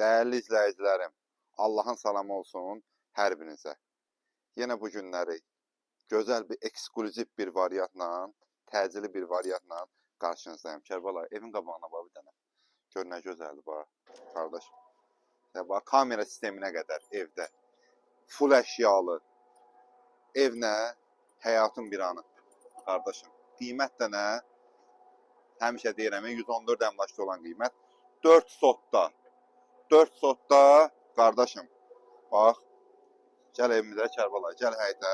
Dəyərli izləyicilərim, Allahın salamı olsun hər birinizə. Yenə bu günləri gözəl bir eksklüziv bir variantla, təcili bir variantla qarşınızdayım. Kərbəla, evin qabağına bax bir dənə. Gör nə gözəldir bax, qardaş. Ya bax, kamera sisteminə qədər evdə. Full əşyalı. Ev nə? Həyatın bir anı, qardaşım. Qiymət də nə? Həmişə deyirəm, 114 əmlakda olan qiymət 4 sotda. 4 sotda qardaşım. Bax. Gəl evimizə Kərbəla, gəl həyətə.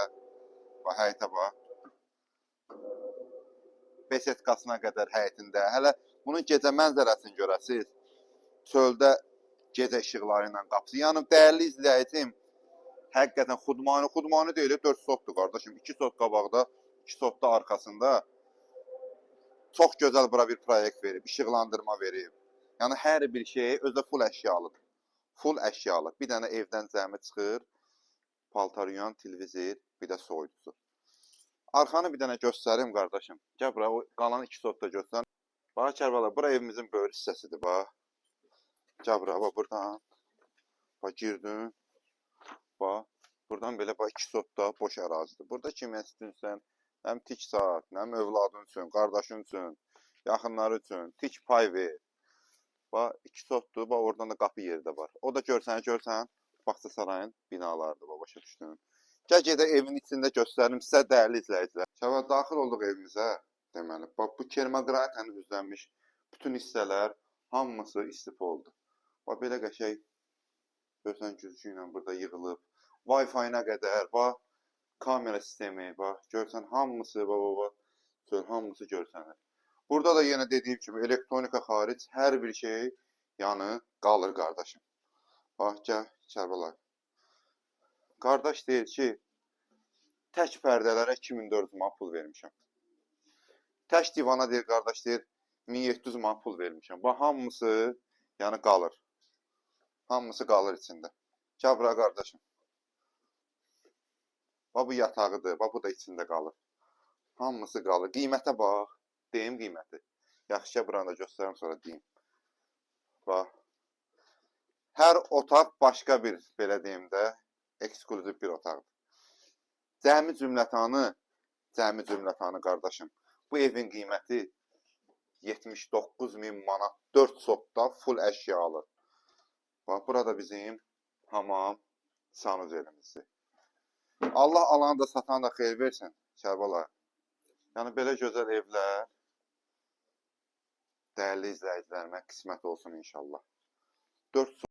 Bax, həyətə bax. Besetkasına qədər həyətində. Hələ bunun gecə mənzərəsini görəsiz. Çöldə gecə işıqları ilə qapısı. Yəni dəyərli izləyicim, həqiqətən xudmani, xudmani deyil, 4 sotdur qardaşım. 2 sot qabaqda, 2 sot da arxasında. Çox gözəl bura bir proyekt verib, işıqlandırma verib. Yəni hər bir şey özü də full əşyalıdır. Full əşyalı. Bir dənə evdən cəmi çıxır, paltar yuyan, televizor, bir də soyuducu. Arxanı bir dənə göstərim qardaşım. Gəl bura, o qalan 2 sot da göstər. Bax Kərbəla, bura evimizin böyür hissəsidir, bax. Gəl bura, bax burdan. Bax girdin. Bax, burdan belə bax 2 sot da boş ərazidir. Burada kimə istəyirsən, həm tik saat, həm övladın üçün, qardaşın üçün, yaxınları üçün tik pay ver. Bax 2 sotdur, bax oradan da qapı yeri də var. O da görsən, görsən, Bağçasarayın binalarıdır, bax başa düşdün. Gəl gedək evin içində göstərim sizə dəyərli izləyicilər. Şəbə daxil olduq evimizə. Deməli, bax bu kermaqranitlə üzlənmiş bütün hissələr hamısı istifoldur. Bax belə qəşəng görsən güzgü ilə burada yığılıb. Wi-Fi-nə qədər, bax kamera sistemi, bax görsən hamısı, bax bax bax, gör hamısı görsənir. Burada da yenə dediyim kimi elektronika xaric hər bir şey yəni qalır qardaşım. Bax gəl Kərbəla. Qardaş deyir ki, tək pərdələrə 2400 manat pul vermişəm. Tək divana deyir qardaş deyir 1700 manat pul vermişəm. Bax hamısı yəni qalır. Hamısı qalır içində. Gəl bura qardaşım. Bax bu yatağıdır. Bax bu da içində qalır. Hamısı qalır. Qiymətə bax. Deyim qiyməti. Yaxşı ki, buranı da göstərim sonra deyim. Bax. Hər otaq başqa bir, belə deyim də, eksklüziv bir otaqdır. Cəmi cümlətanı, cəmi cümlətanı qardaşım, bu evin qiyməti 79 min manat, 4 sotda full əşyalı. Bax, burada bizim hamam sanuzelimizdir. Allah alanı da satanı da xeyir versin, Kərbəla. Yəni belə gözəl evlər dəyərli izləyicilərimə qismət olsun inşallah. 4